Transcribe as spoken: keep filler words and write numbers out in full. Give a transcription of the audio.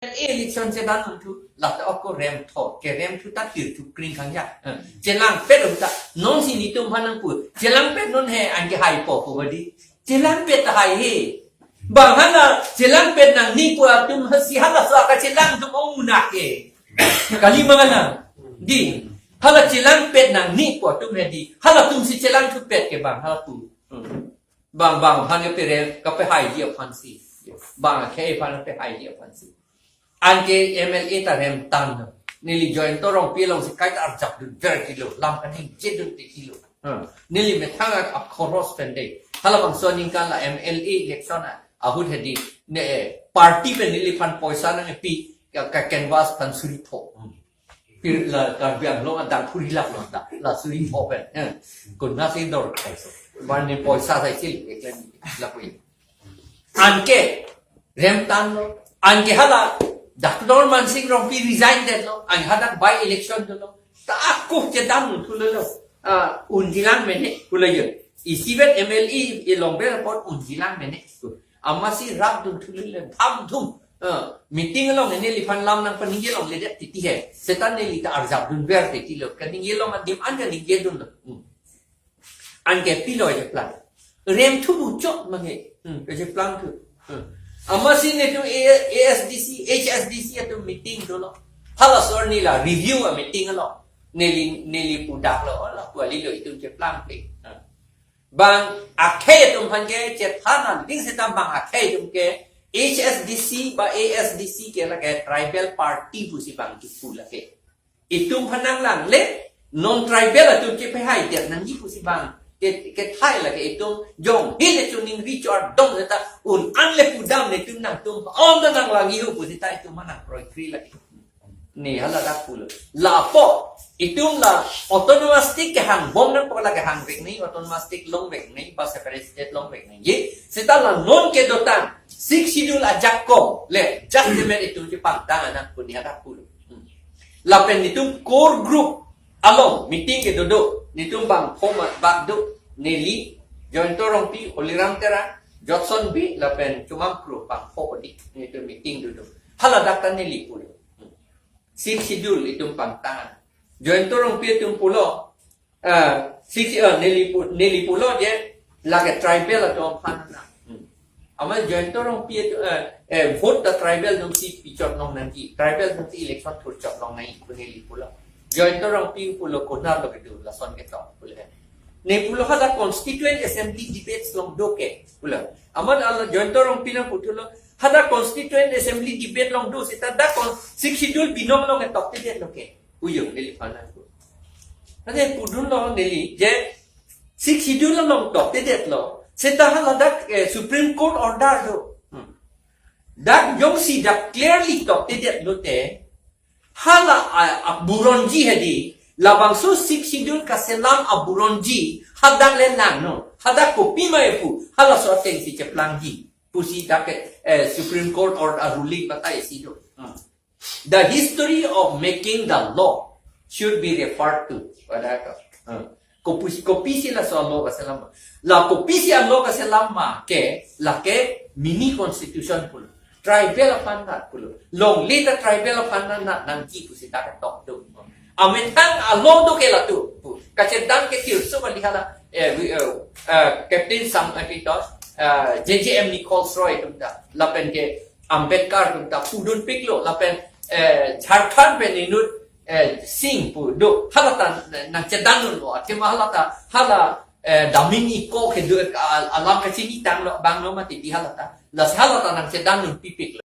Election chedan unthu, lata oko remthu, ke remthu ta tirthu kring khang ya. Eh, chelangpet untha, non si netum aphan nangpu, chelangpet non he anke haipo pu badi. Chelangpet ta hai he. Bang hala chelangpet nangji pu atum hasi halaso akachelang atum ong munak he. Kali ma hala. Di, hala chelangpet nangji pu atum he di. Halatum si chelangthupet ke bang hala pu. Hmm. Bang bang aphan kaperem, kapehaiji aphansi. Bang akhei aphan kapehaiji aphansi. Anke M L A ta remtang. Neli Jayanta Rongpi alongsi kaita arjapdunver tilo, lam kaningjedun titilo. Hmm. Neli methang ak-, akhoros pen de. Halabangso aningkan la M L A election a, ahut hedi. Ne, eh, party pen neliphan poisa nangpi, ka, ka canvass aphan suri pho. Hmm. Pir la Karbi Anglong adang khuri lak lo ta, la suri pho pen. Eh, konatsi dor kaiso. Mane poisa sai sil, eklen la koi. Anke remtanglo. Anke hala Doctor Mansing Rongpi resign detlo. Anke hadak by election dolo. Ta ako chedan thulelo. Ah, unjilang mene, hulayo. Isivet M L A elong ber apot unjilang mene. Amatsi rapdun thulelo, thamthum. Ah, meeting along neliphan lam nangpaningje longledet titi he. Seta neli ta arjapdunver titilo. Kaningje long adim an kaningjedunlo. Hmm. Anke pilo cheplang. Remthu buchot mange. Hmm, cheplang thu. Hmm. Amatsi netum A-, A S D C, H S D C atum meeting dolo. Halaso arni la review a meeting along. Neli, neli pudaklo, la kuali lo itum cheplangple. Hmm. Bang akhei atum aphan ke chethan aling seta bang akhei atum ke H S D C ba A S D C ke lake tribal party pusi bang kipu lake. Itum aphan nanglangle, non-tribal atum kepehai det nangji pusi bang ke, kethai lake itum jong hile chuning ri chor dong seta un-an le pudam netum nangtum om ta nanglangji ho pusi ta itum aphan nangkroikre lake. Ne hala dak pulo. Lapu itum la autonomous state kehang bom nangpo, la kehang vek nangji, autonomous state long vek nangji, ba separate state long vek nangji. Seta la non kedotang Sixth Schedule ajakong le just a minute itum chepangtang anang pu ne hala dak pulo. Hmm. Lapen itum core group along meeting kedo do, netum bang pho ma bak do, neli, Jayanta Rongpi, Holiram Terang, Jotson Bey, lapen Chomang Kro bang pho odi, netum meeting dodo. Hala dak ta neli pulo. Hmm. Sixth Schedule itum pangtang. Jayanta Rongpi atum pulo, ah, six, ah, neli pu-, neli pulo je, lake tribal atum aphan na. Hmm. Amat Jayanta Rongpi atum, eh, eh, vote ta tribal atumsi pichot long nangji, tribal atumsi election thurchot long nangji pu neli pulo. Jayanta Rongpi pulo konatlo kedo, lason ketok pulo. Ne pulo hadak constituent assembly debates along do ke pulo. Amat hala Jayanta Rongpi nangputhulo, hadak constituent assembly debate along do seta dak kon-, Sixth Schedule binong along toktedet lo ke. Uyo, neliphan nangpu. Tade pudunlo neli, je Sixth Schedule along toktedetlo. Seta hala dak, eh, Supreme Court order do. Hmm. Dak jongsi dak clearly toktedet lote, hala a, aburonji hedi, labangso Sixth Schedule kaselam aburonji, hadak le langnon, hadak kopima epu, halaso atengsi cheplangji pusi dak, eh, Supreme Court or a ruling batai si do. Hmm. The history of making the law should be referred to. Pada ka. Hmm. Kopi, kopisi laso law kaselam ma. La kopisi law kaselam ma ke, lake mini constitution pulo. Tribal aphan nat pulo. Longle ta tribal aphan nat nangji pusi dak tok do. Amethang law do ke latu. Kachedan ke tirso kali hala, eh, wi-, eh, eh, Captain Sam, eh, kitos, eh, J J M Nichols Roy atum ta. Lapen ke Ambedkar atum ta pudunpiklo. Lapen, eh, Jharkhand pen inut, eh, Singh pu do. Hala ta nangchedan dunlo. Athema hala ta, hala, eh, Damini ko kedo, ah, alam kachinitanglo, banglo mati di hala ta. Lasi hala ta nangchedan dunpipiklo.